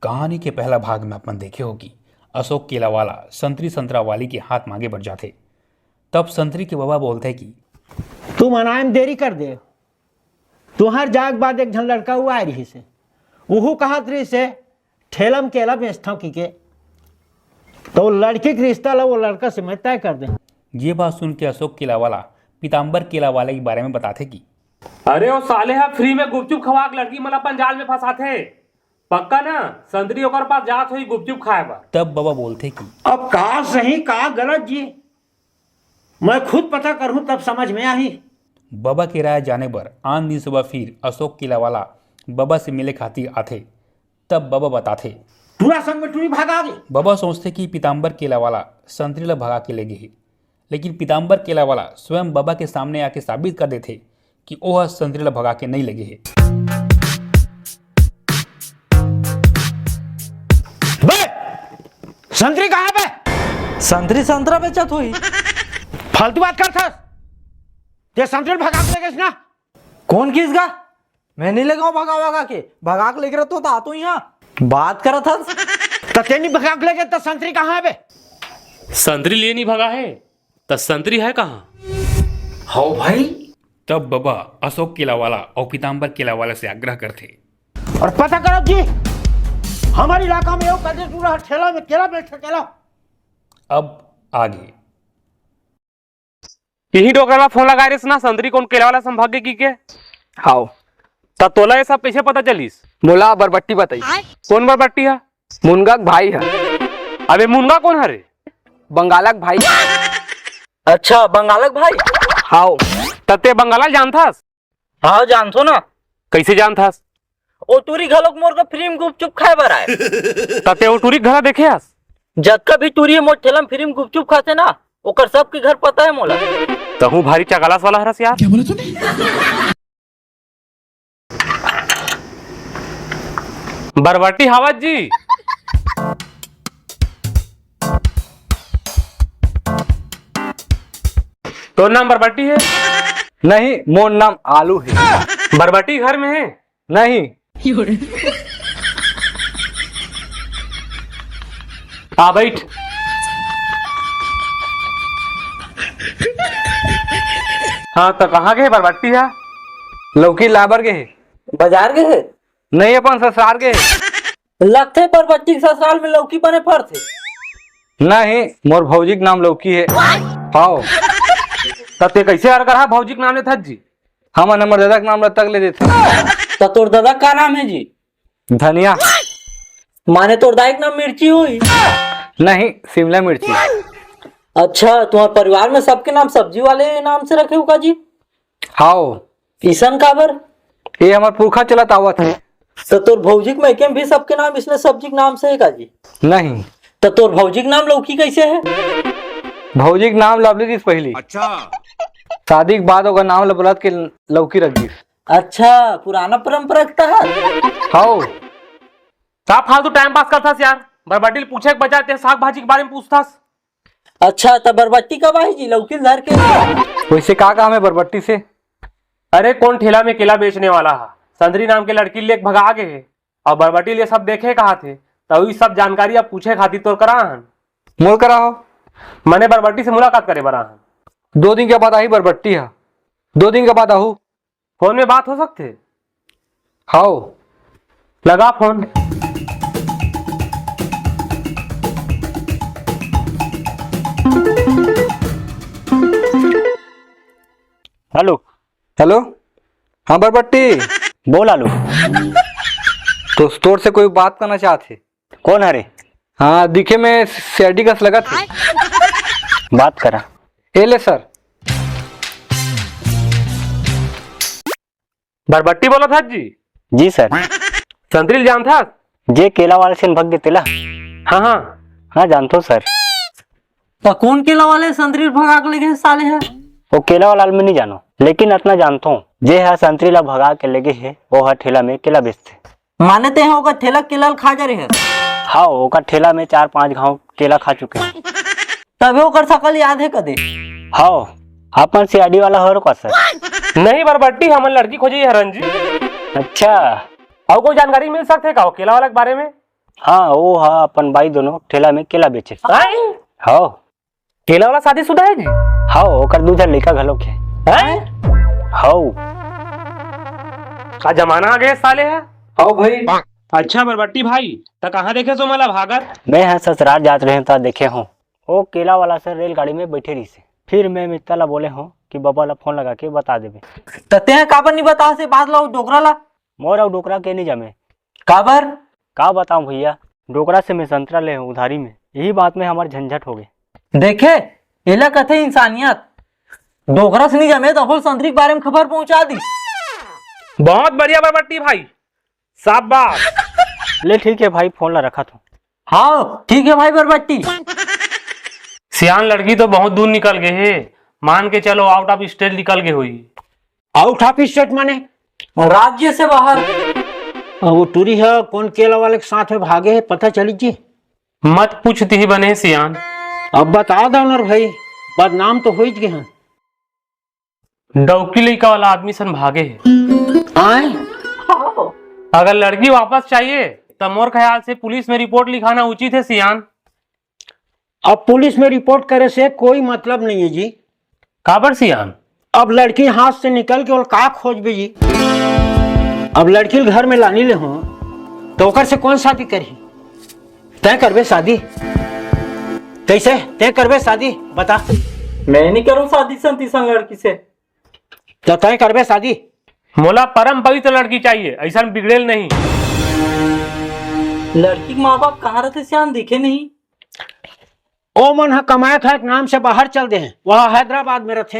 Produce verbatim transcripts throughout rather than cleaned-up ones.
कहानी के पहला भाग में अपन देखे हो कि अशोक केला वाला संतरी संतरा वाली के हाथ मांगे बर जाथे। तब संतरी के बबा बोलथे कि तुमन आए म देरी कर दे, तुंहर जाए के बाद एक झन लड़का अउ आए रहिस हे, उहू कहत रहिस हे ठेला म केला बेचथंव कहिके, त ओ लड़की के रिश्ता ला ओ लड़का से मैं तय कर देंव। ये बात सुन के अशोक केला वाला पीताम्बर केला वाले के बारे में बताथे कि अरे ओ साले ह फ्री में गुपचुप खवा के लड़की मन अपन जाल में फंसाथे। पक्का ना, संतरी ओकर पास जात होही गुपचुप खाए बर। तब बबा बोलथे कि अब का सही का गलत जी, मैं खुद पता करहूं तब समझ में आही। बबा के राय जाने बर आन दिन सुबह फिर अशोक केला वाला बबा से मिले खातिर आथे। तब बबा बताथे। पूरा संग में टूरी भगा गे। बबा सोचथे कि पीताम्बर केला वाला संतरी ला भगा के ले गे हे, लेकिन पीताम्बर केला वाला स्वयं बबा के सामने आके साबित कर देथे कि ओह संतरी ला भगा के नइ लेगे हे। बे, संतरी कहाँ बे? संतरी संतरा बेचत होही। फालतू बात करथस। ते संतरी भगा के लेगेस ना? कोन किस गा? मैं नहीं लेगेंव भगा भगा के। भगा के लेगे रहतो त आतो इहाँ। बात करत हस। त ते नहीं भगा के लेगे त संतरी कहाँ हे बे? संतरी लिए नहीं भगा हे। त संतरी है कहाँ? हव भाई। तब बबा अशोक केला वाला अउ पीताम्बर केला वाला से आग्रह करथे। अउ पता करव जी, हमर इलाका में एगो कदे टूरा ह ठेला में केला बेच सकेला। अब आगे। इही डोकरा ला फोन लगाए रेस ना, संतरी कोन केला वाला संभाग के की के? हाव। त तोला ये सब कैसे पता चलिस? मोला बरबट्टी बताई। कोन बरबट्टी हा? मुनगा के भाई ह। अबे मुनगा कोन हरे? बंगाला के भाई। अच्छा, बंगाला के भाई? हाव। त ते बंगाला ल जानथस? हाव, जानथो ना। कैसे जानथस? ओ टूरी घलोक मोर का फ्री में गुपचुप खाए बर आए। त ते ओ टूरी घला देखे हस? जतका भी टूरी हे मोर ठेला में फ्री में गुपचुप खाथे ना, ओकर सबके घर पता हे मोला। तहूँ भारी चकालास वाला हरस यार। क्या बोला तूने? बरबट्टी हावत जी। तोर नाम बरबट्टी हे? नहीं, मोर नाम आलू हे। बरबट्टी घर में हे? नहीं। आ बैठ। हाँ, त कहाँ गे हे बरबट्टी हा? लौकी लाबर गे हे। बाजार गे हे? नहीं, अपन ससुराल गे हे। लगथे बरबट्टी के ससुराल में लौकी बने फरथे। नहीं, मोर भौजी के नाम लौकी हे। हाव। त ते कैसे हर करहा भौजी के नाम लेथस जी? हमन हमर ददा के नाम ल तक ले देथन। त तोर ददा का नाम हे जी? धनिया। माने तोर दाई के नाम मिर्ची होही? नहीं, शिमला मिर्ची। अच्छा, तुम्हारे परिवार में सबके नाम सब्जी वाले नाम से रखे हो का जी? हाव। इसन काबर? ये हमर पुरखा चलत आवत हे। त तोर भौजी के मइके में भी सबके नाम इसने सब्जी के नाम से हे का जी? नहीं। त तोर भौजी के नाम लौकी कैसे हे? भौजी के नाम लवली रिहिस पहिली। अच्छा। शादी के बाद ओकर नाम ल बदलत के लौकी रख दिस। अच्छा, पुराना परंपरा के तहत। हाव। का फालतू टाइम पास करथस यार? बरबट्टी ल पूछे के बजाय ते साग भाजी के बारे में पूछथस। अच्छा, त बरबट्टी कब आही जी? लौकी ल धर के। वैसे का काम हे बरबट्टी से? अरे, कोन ठेला में केला बेचने वाला हा, संतरी नाम के लड़की लेके भगा गे हे, अउ बरबट्टी ले सब देखे कहाथे, त वही सब जानकारी अब पूछे खातिर तोर करा हन। मोर करा हो? मने बरबट्टी से मुलाकात करे बर आहन। दो दिन के बाद आही बरबट्टी हा। दो दिन के बाद आहू। फोन में बात हो सकथे? हाव। लगा फोन। हेलो। हेलो। हाँ बरबट्टी। बोल आलू। तो तोर से कोई बात करना चाहत हे। कोन हरे? हाँ, दिखे में सीआईडी कस लगत हे। बात करा। ए ले सर। बरबट्टी बोलत हस जी? जी सर। संतरी ल जानथस? जे केला वाले से भग गे तेला? हाँ, हाँ। हाँ, जानथो सर। त कोन केला वाले संतरी ल भगा के लेगे हे साले ह? वो केला वाला ल मैं नहीं जानो, लेकिन अतना जानथो, जे ह संतरी ला भगा के लेगे हे, वो ह ठेला में केला बेचथे। माने तेहा ओकर ठेला केला ल खा जा रहे हस? हाँ, ओकर ठेला में चार पांच घाव केला खा चुके हंव। तभे ओकर शकल याद हे कदे? हाँ, अपन सीआईडी वाला हरो का सर? नहीं बरबट्टी, हमन लड़की खोजे हरन जी। अच्छा। अउ कोई जानकारी मिल सकथे का वो केला वाला के बारे में? हाँ, वो हा अपन बाई दोनों ठेला में केला बेचे। हैं? हव। केला वाला शादीशुदा है जी? हव, ओकर दू झन लइका घलोक हे। हैं? हव। का जमाना आ गए साले हा। हव भाई। अच्छा बरबट्टी भाई, त कहाँ देखे सो मला भागत? मैं हा ससुराल जात रहे त देखे हूँ। वो केला वाला से रेलगाड़ी में बैठे रहिसे। फिर मैं मित्ता ला बोले हूँ कि बबा ला फोन लगा के बता देबे। त तें काबर नहीं बता से बात ला डोकरा ला? मोर अउ डोकरा के नहीं जमे। काबर? का बताऊं भैया, डोकरा से मैं संतरा ले हूँ उधारी में, यही बात में हमार झंझट हो गए। देखे, एला कथे इंसानियत। डोकरा से नहीं जमे त अफोल संतरी के बारे में खबर पहुंचा दी। बहुत बढ़िया बरबट्टी भाई, शाबाश। ले ठीक है भाई, फोन ला रखा तू। हाँ ठीक है भाई बरबट्टी। सियान, लड़की तो बहुत दूर निकल गए हे, मान के चलो आउट ऑफ स्टेट निकल गए हुई। आउट ऑफ स्टेट माने? राज्य से बाहर। अब वो टूरी है, कौन केला वाले के साथ में भागे है, पता चली जी? मत पूछ, तिही बने सियान। अब बता दो ना भाई, बदनाम तो हो ही गए हैं। डौकी लइका वाला आदमी सन भागे है। आए? अगर लड़की वापस चाहिए तो मोर ख्याल से पुलिस में रिपोर्ट लिखाना उचित है सियान। अब पुलिस में रिपोर्ट करे से कोई मतलब नहीं है जी। काबर सियान? अब लड़की हाथ से निकल के और का खोजबे जी? अब लड़की घर में लानी ले हो तो ओकर से कौन शादी करही? तय करबे शादी? कैसे तय करबे शादी, बता। मैं नहीं करूँ शादी संती संग लड़की से। तो तय करबे शादी? मोला परम पवित्र लड़की चाहिए, ऐसा बिगड़ेल नहीं। लड़की के माँ बाप कहाँ रहते सियान, दिखे नहीं। ओ मन ह कमाए खाए के नाम से बाहर चल दे हैं, वह हैदराबाद में रहते।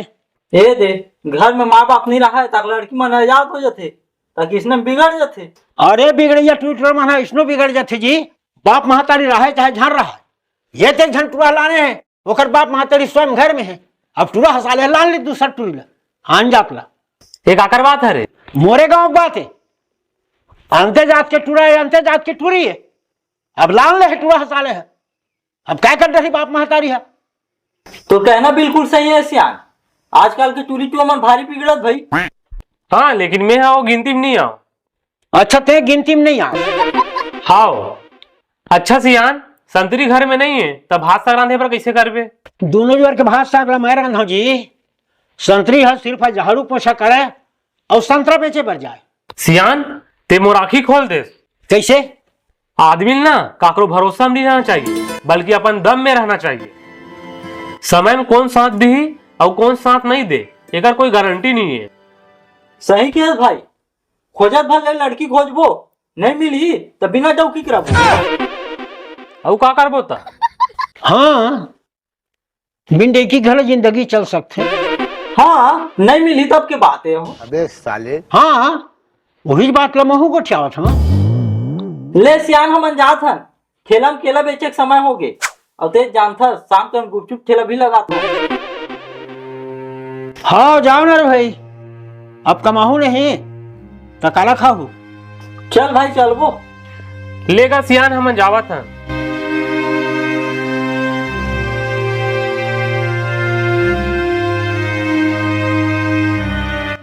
ए दे, घर में माँ बाप नहीं रहा है, तक लड़की मन आजाद हो जाते, तक इसने बिगड़ जाते। अरे बिगड़ैया टूटल मन ह इसनो बिगड़ जाते जी। बाप महतारी रहे चाहे झन रहे, ये ते झन टूरा लाने हैं, ओकर बाप महतारी स्वयं घर में है। अब टूरा हसाले लान ले दूसर टूरी ला, आन जात ला। एक आकर बात है रे। मोरे गांव के बात है, अंते जात के टूरा है, अंते जात के टूरी है। अब लान ले है टूरा हसाले है, अब क्या कर रही बाप महतारी है? तो कहना बिल्कुल सही है सियान, आजकल के टूरी टूरा मन भारी बिगड़त भाई। हाँ, लेकिन मैं हा वो गिनती में नहीं आऊँ। अच्छा, ते गिनती में नहीं आ? हाव। अच्छा सियान, संतरी घर में नहीं है, तब भात साग रांधे बर कैसे करबे? दोनों जोर के भात साग ला मैं रांधव जी। संतरी हर सिर्फ झाड़ू पोछा करे और संतरा बेचे बर जाए। सियान, ते मोर आँखी खोल देस। कैसे? आदमी ल ना काकरो भरोसा में नहीं रहना चाहिए, बल्कि अपन दम में रहना चाहिए। समय में कौन साथ दिही और कौन साथ नहीं दे, एकर कोई गारंटी नहीं है। सही कहे भाई, खोजत भर ले लड़की खोजबो, नहीं मिलही त बिना डौकी के रखबो। अउ का करबो त? हाँ, बिन डौकी घलो जिंदगी चल सकथे। हाँ, नहीं मिलही तब के बात है हो। अबे साले। हाँ, वही बात ला महू गोठियावत हूँ। ले सियान, हमन जात हन, ठेला में केला बेचे के समय हो गे। अउ तेज जानथस, शाम के हम गुपचुप ठेला भी लगात हन। हाँ, जाओ ना रे भाई, अब कमाहू नहीं त काला खाहू। चल भाई, चलबो। लेगा सियान, हमन जावत हन।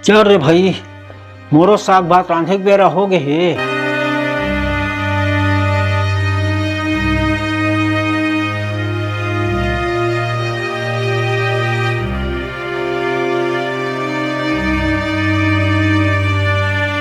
चल रे भाई, मोरो साग भात रांधे के बेरा हो गे हे।